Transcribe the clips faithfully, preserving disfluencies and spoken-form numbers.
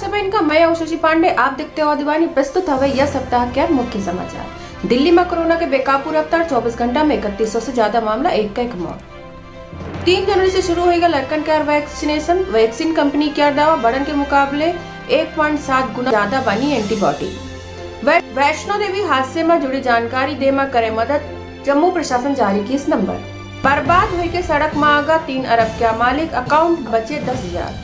नमस्कार, मैं अवधि शशि पांडे, आप देखते हो अवधि वाणी। प्रस्तुत हवे यह सप्ताह के मुख्य समाचार। दिल्ली में कोरोना के बेकाबू रफ्तार, चउबीस घंटा में इकतीस सौ से ज्यादा मामला, एक का एक मौत। तीन जनवरी से शुरू होइगा लड़कन के vaccination। Vaccine company के दावा, बड़न के मुकाबले एक point सात गुना ज्यादा बनी antibody। वै-, वैष्णो देवी हादसे में जुड़ी जानकारी दे में करे मदद, जम्मू प्रशासन जारी किहिस नंबर। बर्बाद होइके सड़क में आगा, तीन अरब के मालिक, account बचे दस हजार।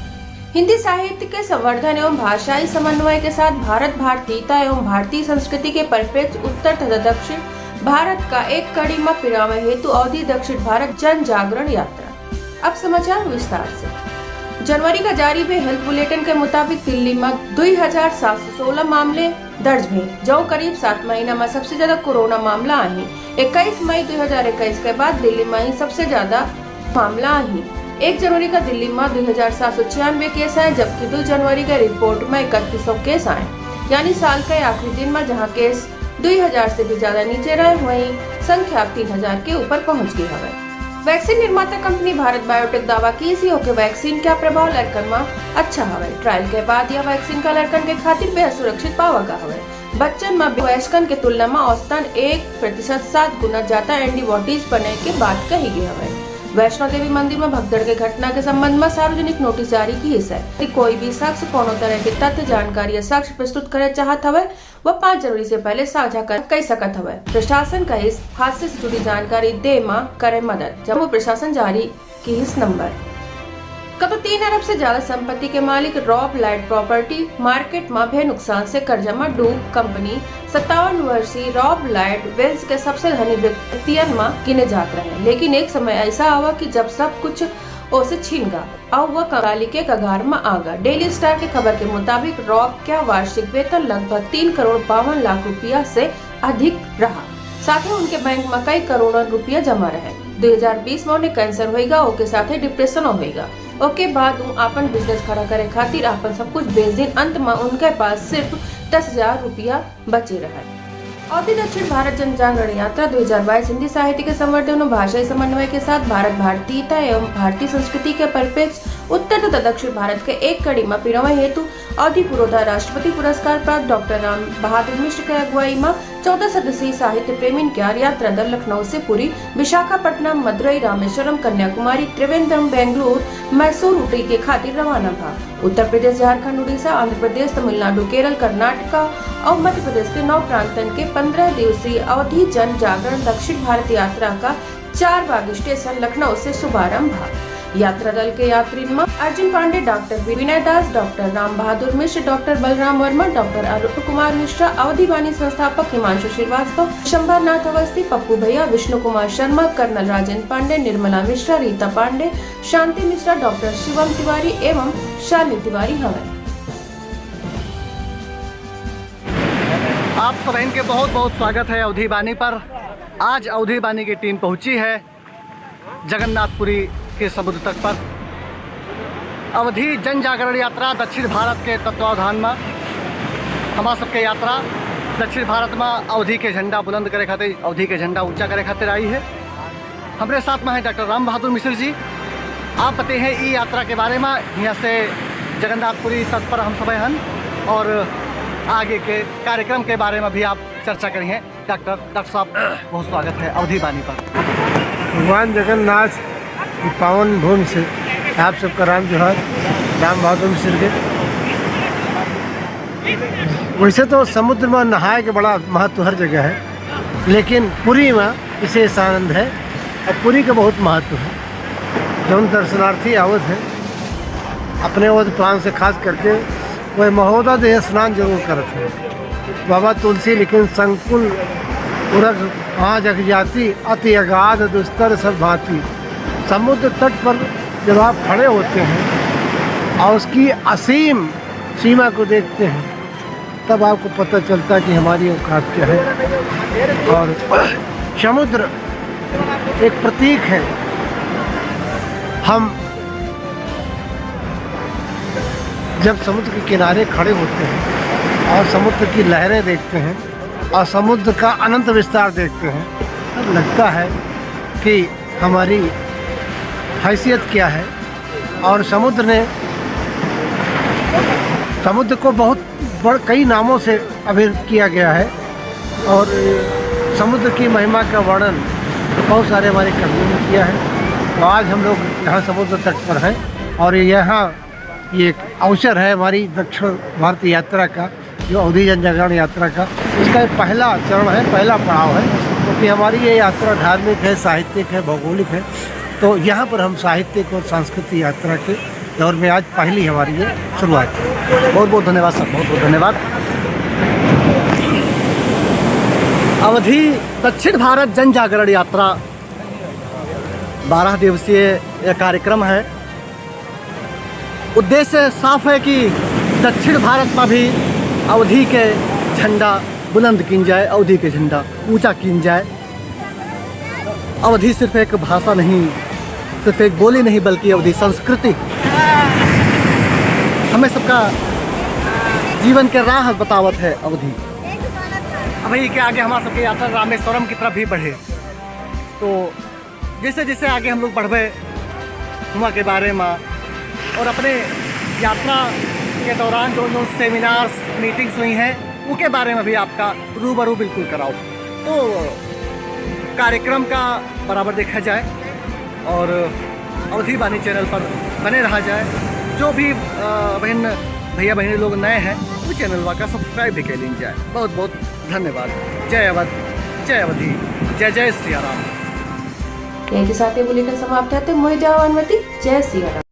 हिंदी साहित्य के संवर्धन एवं भाषाई समन्वय के साथ भारत भारतीयता एवं भारतीय संस्कृति के परिप्रेक्ष्य उत्तर तथा दक्षिण भारत का एक कड़ी में पिरावे हेतु अवधी दक्षिण भारत जन जागरण यात्रा। अब समाचार विस्तार से। जनवरी का जारी भे health bulletin के मुताबिक दिल्ली में दुई हजार सात सौ सोलह मामले दर्ज भे, जौ करीब सात महीना में सबसे ज्यादा कोरोना मामला आही। इक्कीस मई दुई हजार इक्कीस के बाद दिल्ली में ही सबसे ज्यादा मामला आही। एक जनवरी का दिल्ली में दुई हजार सात सौ छियानवे case आए, जबकि दुई जनवरी के report में इकतीस सौ case आए, यानी साल के आखिरी दिन में जहां case दुई हजार से भी ज्यादा नीचे रहे, वहीं संख्या तीन हजार के ऊपर पहुंच गई हवे। Vaccine निर्माता company भारत बायोटेक दावा किहिस कि ओके vaccine का प्रभाव लड़कन में अच्छा हवे। Trial के बाद यह vaccine का लड़कन के खातिर बेहद सुरक्षित पावा गा हवे। बच्चन में वयस्कन के तुलना में औसतन एक प्रतिशत सात गुना ज्यादा antibodies बने के बात कही गई हवे। वैष्णो देवी मंदिर में भगदड़ के घटना के संबंध में सार्वजनिक notice जारी किहिस है कि कोई भी शख्स कोनो तरह के तथ्य, जानकारी या साक्ष्य प्रस्तुत करे चाहत हवे, वह पाँच जनवरी से पहले साझा कर, कर सकत हवे। प्रशासन का इस हादसे से जुड़ी जानकारी दे मा करे मदद, जम्मू प्रशासन जारी किहिस नंबर। कतो तीन अरब से ज्यादा संपत्ति के मालिक रॉब लॉयड property market मा भे नुकसान से कर्जा मा डूब company सत्तावन वर्षीय रॉब लॉयड वेल्स के सबसे धनी व्यक्तियन मा गिने जात रहे, लेकिन एक समय ऐसा आवा कि जब सब कुछ ओसे छिन गा। अउ वह कंगाली के कगार म आ गा। डेली स्टार के खबर के मुताबिक रॉब का वार्षिक वेतन लगभग तीन करोड़ बावन लाख रुपया से अधिक रहा। साथे उनके बैंक म कई करोड़न रुपया जमा रहे। दुई हजार बीस म उन्हें कैंसर होइगा, ओके साथे डिप्रेशनो होइगा। ओके बाद उ आपन बिजनेस खड़ा करे खातिर आपन सब कुछ बेच दिन। अंत म उनके पास सिर्फ दस हजार रुपया बचे रहे। अवधी दक्षिण भारत जन जागरण यात्रा दुई हजार बाईस हिंदी साहित्य के संवर्धन और भाषाई समन्वय के साथ भारत भारतीयता एवं भारतीय संस्कृति के परिप्रेक्ष्य उत्तर तथा दक्षिण भारत के एक कड़ी में पिरोवे हेतु अवधी पुरोधा राष्ट्रपति पुरस्कार प्राप्त डॉक्टर राम बहादुर मिश्र के अगुवाई में चौदह सदस्यीय साहित्य प्रेमिन के यात्रा दल लखनऊ से पुरी, विशाखापट्टनम, मदुरई, रामेश्वरम, कन्याकुमारी, त्रिवेंद्रम, बेंगलुरु, मैसूर, ऊटी के खातिर रवाना भा। उत्तर प्रदेश, झारखंड, उड़ीसा, आंध्र प्रदेश, तमिलनाडु, केरल, कर्नाटका और मध्य प्रदेश के नौ प्रांतन के पन्द्रह दिवसीय अवधी जन जागरण दक्षिण भारत यात्रा का चारबाग स्टेशन लखनऊ से शुभारंभ भा। यात्रा दल के यात्रिन में अर्जुन पांडे, डॉक्टर विनय दास, डॉक्टर राम बहादुर मिश्र, डॉक्टर बलराम वर्मा, डॉक्टर अरुण कुमार मिश्रा, अवधी वाणी संस्थापक हिमांशु श्रीवास्तव, शंभरनाथ अवस्थी, पप्पू भैया, विष्णु कुमार शर्मा, कर्नल राजेंद्र पांडे, निर्मला मिश्रा, रीता पांडे, शांति मिश्रा, डॉक्टर शिवम तिवारी एवं शालिनी तिवारी हवे। आप सबहिन के बहुत बहुत स्वागत है अवधी वाणी पर। आज अवधी वाणी की टीम पहुंची है जगन्नाथपुरी के समुद्र तट पर। अवधी जन जागरण यात्रा दक्षिण भारत के तत्वावधान में हमार सबके यात्रा दक्षिण भारत में अवधी के झंडा बुलंद करे खातिर, अवधी के झंडा ऊंचा करे खातिर आई है। हमरे साथ में है डॉक्टर राम बहादुर मिश्र जी। आप बतइहें ई यात्रा के बारे में, हियाँ से जगन्नाथपुरी तट पर हम सबै हन और आगे के कार्यक्रम के बारे में भी आप चर्चा करिहें। डॉक्टर, डॉक्टर साहब, बहुत स्वागत है अवधी वाणी पर। भगवान जगन्नाथ की पावन भूमि से आप सबका राम जोहार, राम बहादुर मिश्र के। वैसे तो समुद्र में नहाए के बड़ा महत्व हर जगह है, लेकिन पुरी में विशेष आनंद है और पुरी का बहुत महत्व है। जौन दर्शनार्थी आवत हैं, अपने ओत प्राण से खास करके वह महोदय देह स्नान जरूर करत हैं। बाबा तुलसी लिखिन, संकुल उरग पाँच अक जाति, अति अगाध दुस्तर सब भांति। समुद्र तट पर जब आप खड़े होते हैं और उसकी असीम सीमा को देखते हैं, तब आपको पता चलता है कि हमारी औकात क्या है। और समुद्र एक प्रतीक है। हम जब समुद्र के किनारे खड़े होते हैं और समुद्र की लहरें देखते हैं और समुद्र का अनंत विस्तार देखते हैं, तब लगता है कि हमारी हैसियत क्या है। और समुद्र ने समुद्र को बहुत बड़, कई नामों से अभिहित किया गया है और समुद्र की महिमा का वर्णन बहुत सारे हमारे कवियों ने किया है। तो आज हम लोग यहाँ समुद्र तट पर हैं और यहाँ ये एक अवसर है हमारी दक्षिण भारत यात्रा का, जो अवधी जन जागरण यात्रा का, इसका एक पहला चरण है, पहला पड़ाव है, क्योंकि हमारी ये यात्रा धार्मिक है, साहित्यिक है, भौगोलिक है। तो यहाँ पर हम साहित्यिक और सांस्कृतिक यात्रा के दौर में आज पहली हमारी ये शुरुआत है। बहुत बहुत धन्यवाद सर, बहुत बहुत धन्यवाद। अवधी दक्षिण भारत जन जागरण यात्रा बारह दिवसीय यह कार्यक्रम है। उद्देश्य साफ है कि दक्षिण भारत मा भी अवधी के झंडा बुलंद कीन जाए, अवधी के झंडा ऊंचा कीन जाए। अवधी सिर्फ एक भाषा नहीं, सिर्फ एक बोली नहीं, बल्कि अवधी संस्कृति, हमें सबका जीवन के राह बतावत है अवधी। अभी के आगे हमार सबके यात्रा रामेश्वरम की तरफ भी बढ़े। तो जैसे जैसे आगे हम लोग बढ़बे हुआ के बारे में और अपने यात्रा के दौरान जो जो सेमिनार्स, मीटिंग्स हुई हैं, उनके बारे में भी आपका रूबरू बिल्कुल कराओ। तो कार्यक्रम का बराबर देखा जाए और अवधी बानी चैनल पर बने रहा जाए। जो भी, अ, बहन, भैया बहनी लोग नए हैं, वो चैनल वा का सब्सक्राइब भी कर लीन जाए। बहुत बहुत धन्यवाद। जय अवध, जय अवधी, जय जय सिया राम। यही के साथ ये बुलेटिन समाप्त है। तो मोहि जाओ अनुमति। जय सिया राम।